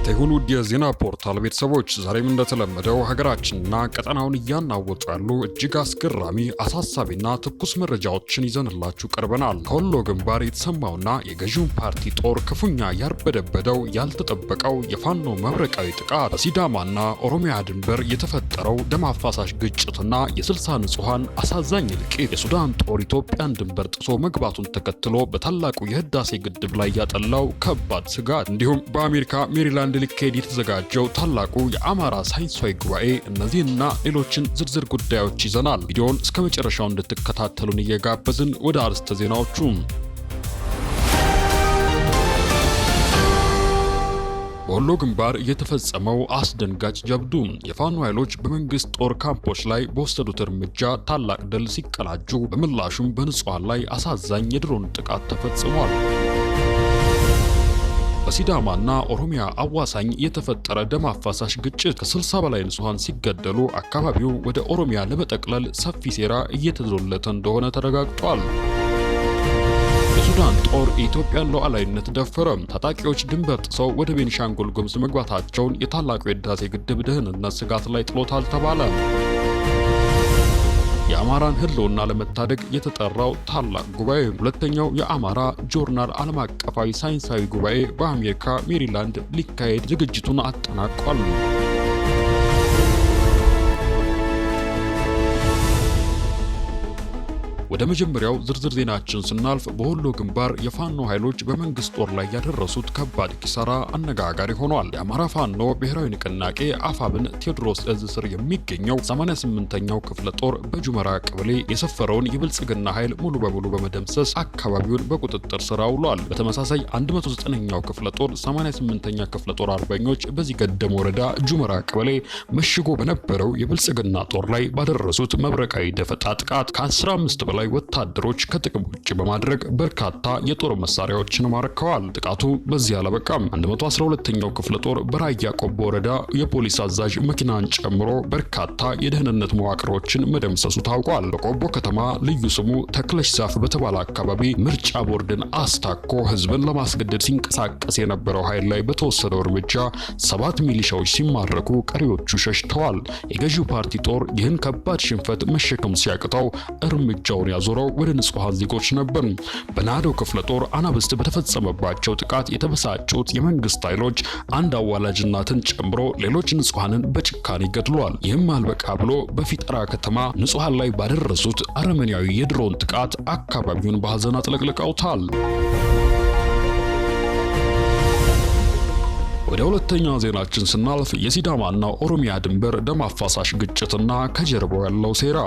ለእናንተ ይሁን ውድ የዜና ፖርታል ቤተሰቦች፣ ዛሬም እንደተለመደው ሀገራችንና ቀጠናውን እያናወጡ ያሉ እጅግ አስገራሚ፣ አሳሳቢና ትኩስ መረጃዎችን ይዘንላችሁ ቀርበናል። ከወሎ ግንባር የተሰማውና የገዢውን ፓርቲ ጦር ክፉኛ ያርበደበደው ያልተጠበቀው የፋኖ መብረቃዊ ጥቃት፣ በሲዳማና ኦሮሚያ ድንበር የተፈጠረው ደም አፋሳሽ ግጭትና የ60 ንጹሐን አሳዛኝ እልቂት፣ የሱዳን ጦር ኢትዮጵያን ድንበር ጥሶ መግባቱን ተከትሎ በታላቁ የህዳሴ ግድብ ላይ ያጠላው ከባድ ስጋት፣ እንዲሁም በአሜሪካ ሜሪላንድ ሊካሄድ የተዘጋጀው ታላቁ የአማራ ሳይንሳዊ ጉባኤ፣ እነዚህና ሌሎችን ዝርዝር ጉዳዮች ይዘናል። ቪዲዮውን እስከ መጨረሻው እንድትከታተሉን እየጋበዝን ወደ አርዕስተ ዜናዎቹ። በወሎ ግንባር የተፈጸመው አስደንጋጭ ጀብዱ፣ የፋኖ ኃይሎች በመንግስት ጦር ካምፖች ላይ በወሰዱት እርምጃ ታላቅ ድል ሲቀዳጁ፣ በምላሹም በንጹሐን ላይ አሳዛኝ የድሮን ጥቃት ተፈጽሟል። በሲዳማና ኦሮሚያ አዋሳኝ የተፈጠረ ደም አፋሳሽ ግጭት፣ ከ60 በላይ ንጹሐን ሲገደሉ አካባቢው ወደ ኦሮሚያ ለመጠቅለል ሰፊ ሴራ እየተዶለተ እንደሆነ ተረጋግጧል። የሱዳን ጦር የኢትዮጵያን ሉዓላዊነት ደፈረ። ታጣቂዎች ድንበር ጥሰው ወደ ቤኒሻንጉል ጉሙዝ መግባታቸውን የታላቁ የህዳሴ ግድብ ደህንነት ስጋት ላይ ጥሎታል ተባለ። የአማራን ህልውና ለመታደግ የተጠራው ታላቅ ጉባኤ፣ ሁለተኛው የአማራ ጆርናል ዓለም አቀፋዊ ሳይንሳዊ ጉባኤ በአሜሪካ ሜሪላንድ ሊካሄድ ዝግጅቱን አጠናቋል። ወደ መጀመሪያው ዝርዝር ዜናችን ስናልፍ፣ በወሎ ግንባር የፋኖ ኃይሎች በመንግስት ጦር ላይ ያደረሱት ከባድ ኪሳራ አነጋጋሪ ሆኗል። የአማራ ፋኖ ብሔራዊ ንቅናቄ አፋብን ቴዎድሮስ እዝ ስር የሚገኘው 88ኛው ክፍለ ጦር በጁመራ ቀበሌ የሰፈረውን የብልጽግና ኃይል ሙሉ በሙሉ በመደምሰስ አካባቢውን በቁጥጥር ስር አውሏል። በተመሳሳይ 109ኛው ክፍለ ጦር 88ኛ ክፍለ ጦር አርበኞች በዚህ ገደም ወረዳ ጁመራ ቀበሌ መሽጎ በነበረው የብልጽግና ጦር ላይ ባደረሱት መብረቃዊ ደፈጣ ጥቃት ከ15 በላይ ወታደሮች ከጥቅም ውጭ በማድረግ በርካታ የጦር መሳሪያዎችን ማርከዋል። ጥቃቱ በዚህ አላበቃም። 112ኛው ክፍለ ጦር በራያ ቆቦ ወረዳ የፖሊስ አዛዥ መኪናን ጨምሮ በርካታ የደህንነት መዋቅሮችን መደምሰሱ ታውቋል። በቆቦ ከተማ ልዩ ስሙ ተክለሽ ዛፍ በተባለ አካባቢ ምርጫ ቦርድን አስታኮ ህዝብን ለማስገደድ ሲንቀሳቀስ የነበረው ኃይል ላይ በተወሰደው እርምጃ 7 ሚሊሻዎች ሲማረኩ ቀሪዎቹ ሸሽተዋል። የገዢው ፓርቲ ጦር ይህን ከባድ ሽንፈት መሸከም ሲያቅተው እርምጃውን ያዞረው ወደ ንጹሃን ዜጎች ነበር። በናዶ ክፍለ ጦር አናብስት በተፈጸመባቸው ጥቃት የተበሳጩት የመንግስት ኃይሎች አንድ አዋላጅ እናትን ጨምሮ ሌሎች ንጹሃንን በጭካኔ ገድለዋል። ይህም አልበቃ ብሎ በፊጠራ ከተማ ንጹሃን ላይ ባደረሱት አረመኔያዊ የድሮን ጥቃት አካባቢውን በሀዘን አጥለቅልቀውታል። ወደ ሁለተኛ ዜናችን ስናልፍ፣ የሲዳማና ኦሮሚያ ድንበር ደም አፋሳሽ ግጭትና ከጀርባው ያለው ሴራ።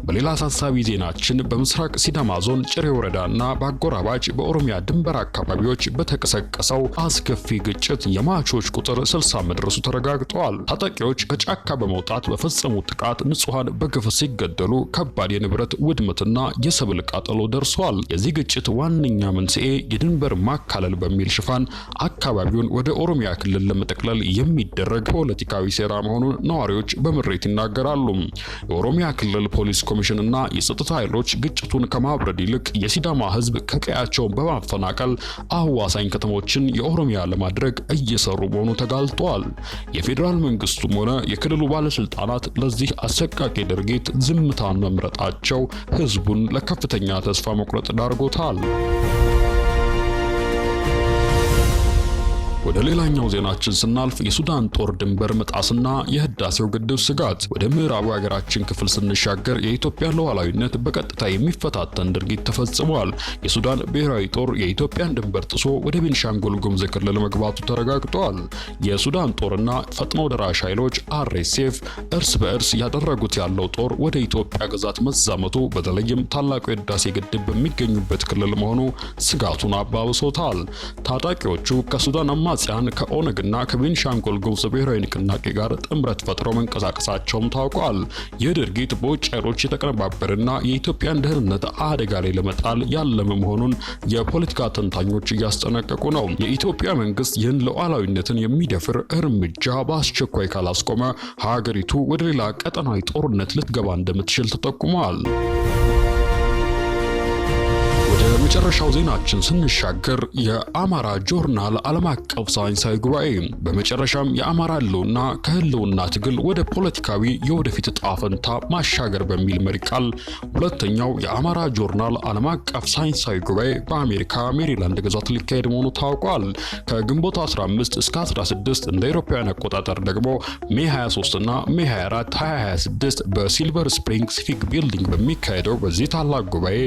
በሌላ አሳሳቢ ዜናችን፣ በምስራቅ ሲዳማ ዞን ጭሬ ወረዳና በአጎራባች በኦሮሚያ ድንበር አካባቢዎች በተቀሰቀሰው አስከፊ ግጭት የሟቾች ቁጥር 60 መድረሱ ተረጋግጧል። ታጣቂዎች ከጫካ በመውጣት በፈጸሙት ጥቃት ንጹሐን በግፍ ሲገደሉ ከባድ የንብረት ውድመትና የሰብል ቃጠሎ ደርሷል። የዚህ ግጭት ዋነኛ መንስኤ የድንበር ማካለል በሚል ሽፋን አካባቢውን ወደ ኦሮሚያ ክልል ለመጠቅለል የሚደረግ ፖለቲካዊ ሴራ መሆኑን ነዋሪዎች በምሬት ይናገራሉ። የኦሮሚያ ክልል ፖሊስ ኮሚሽን እና የጸጥታ ኃይሎች ግጭቱን ከማብረድ ይልቅ የሲዳማ ሕዝብ ከቀያቸው በማፈናቀል አዋሳኝ ከተሞችን የኦሮሚያ ለማድረግ እየሰሩ መሆኑ ተጋልጧል። የፌዴራል መንግስቱም ሆነ የክልሉ ባለስልጣናት ለዚህ አሰቃቂ ድርጊት ዝምታን መምረጣቸው ሕዝቡን ለከፍተኛ ተስፋ መቁረጥ ዳርጎታል። ወደ ሌላኛው ዜናችን ስናልፍ፣ የሱዳን ጦር ድንበር መጣስና የህዳሴው ግድብ ስጋት። ወደ ምዕራቡ የሀገራችን ክፍል ስንሻገር፣ የኢትዮጵያን ሉዓላዊነት በቀጥታ የሚፈታተን ድርጊት ተፈጽሟል። የሱዳን ብሔራዊ ጦር የኢትዮጵያን ድንበር ጥሶ ወደ ቤንሻንጉል ጉሙዝ ክልል መግባቱ ተረጋግጧል። የሱዳን ጦርና ፈጥኖ ደራሽ ኃይሎች አርኤስኤፍ እርስ በእርስ ያደረጉት ያለው ጦር ወደ ኢትዮጵያ ግዛት መዛመቱ፣ በተለይም ታላቁ የህዳሴ ግድብ በሚገኙበት ክልል መሆኑ ስጋቱን አባብሶታል። ታጣቂዎቹ ከሱዳን አማጽያን ከኦነግና ከቤንሻንጉል ጉሙዝ ብሔራዊ ንቅናቄ ጋር ጥምረት ፈጥረው መንቀሳቀሳቸውም ታውቋል። ይህ ድርጊት በውጭ ኃይሎች የተቀነባበረና የኢትዮጵያን ደህንነት አደጋ ላይ ለመጣል ያለመ መሆኑን የፖለቲካ ተንታኞች እያስጠነቀቁ ነው። የኢትዮጵያ መንግስት ይህን ሉዓላዊነትን የሚደፍር እርምጃ በአስቸኳይ ካላስቆመ ሀገሪቱ ወደ ሌላ ቀጠናዊ ጦርነት ልትገባ እንደምትችል ተጠቁሟል። ወደ መጨረሻው ዜናችን ስንሻገር የአማራ ጆርናል ዓለም አቀፍ ሳይንሳዊ ጉባኤ። በመጨረሻም የአማራ ህልውና ከህልውና ትግል ወደ ፖለቲካዊ የወደፊት ዕጣ ፈንታ ማሻገር በሚል መሪ ቃል ሁለተኛው የአማራ ጆርናል ዓለም አቀፍ ሳይንሳዊ ጉባኤ በአሜሪካ ሜሪላንድ ግዛት ሊካሄድ መሆኑ ታውቋል። ከግንቦት 15 እስከ 16፣ እንደ አውሮፓውያን አቆጣጠር ደግሞ May 23 እና May 24 2026 በሲልቨር ስፕሪንግ Civic Building በሚካሄደው በዚህ ታላቅ ጉባኤ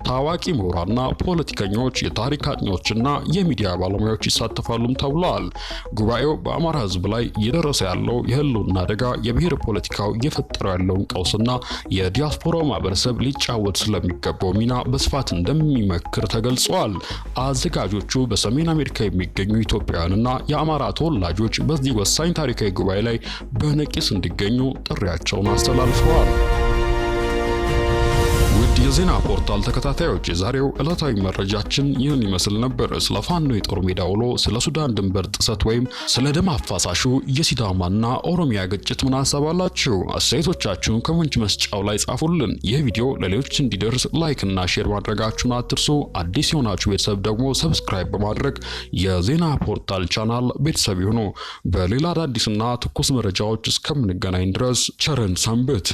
ታዋቂ ምሁራንና ፖለቲከኞች፣ የታሪክ አጥኚዎችና የሚዲያ ባለሙያዎች ይሳተፋሉም ተብሏል። ጉባኤው በአማራ ህዝብ ላይ እየደረሰ ያለው የህልውና አደጋ፣ የብሔር ፖለቲካው እየፈጠረው ያለውን ቀውስና የዲያስፖራው ማህበረሰብ ሊጫወት ስለሚገባው ሚና በስፋት እንደሚመክር ተገልጿል። አዘጋጆቹ በሰሜን አሜሪካ የሚገኙ ኢትዮጵያውያንና የአማራ ተወላጆች በዚህ ወሳኝ ታሪካዊ ጉባኤ ላይ በነቂስ እንዲገኙ ጥሪያቸውን አስተላልፈዋል። ውድ የዜና ፖርታል ተከታታዮች፣ የዛሬው ዕለታዊ መረጃችን ይህን ይመስል ነበር። ስለ ፋኖ የጦር ሜዳ ውሎ፣ ስለ ሱዳን ድንበር ጥሰት ወይም ስለ ደም አፋሳሹ የሲዳማና ኦሮሚያ ግጭት ምን ሀሳብ አላችሁ? አስተያየቶቻችሁን comment መስጫው ላይ ጻፉልን። ይህ ቪዲዮ ለሌሎች እንዲደርስ like እና share ማድረጋችሁን አትርሱ። አዲስ የሆናችሁ ቤተሰብ ደግሞ subscribe በማድረግ የዜና ፖርታል ቻናል ቤተሰብ ይሁኑ። በሌላ አዳዲስና ትኩስ መረጃዎች እስከምንገናኝ ድረስ ቸር እንሰንብት።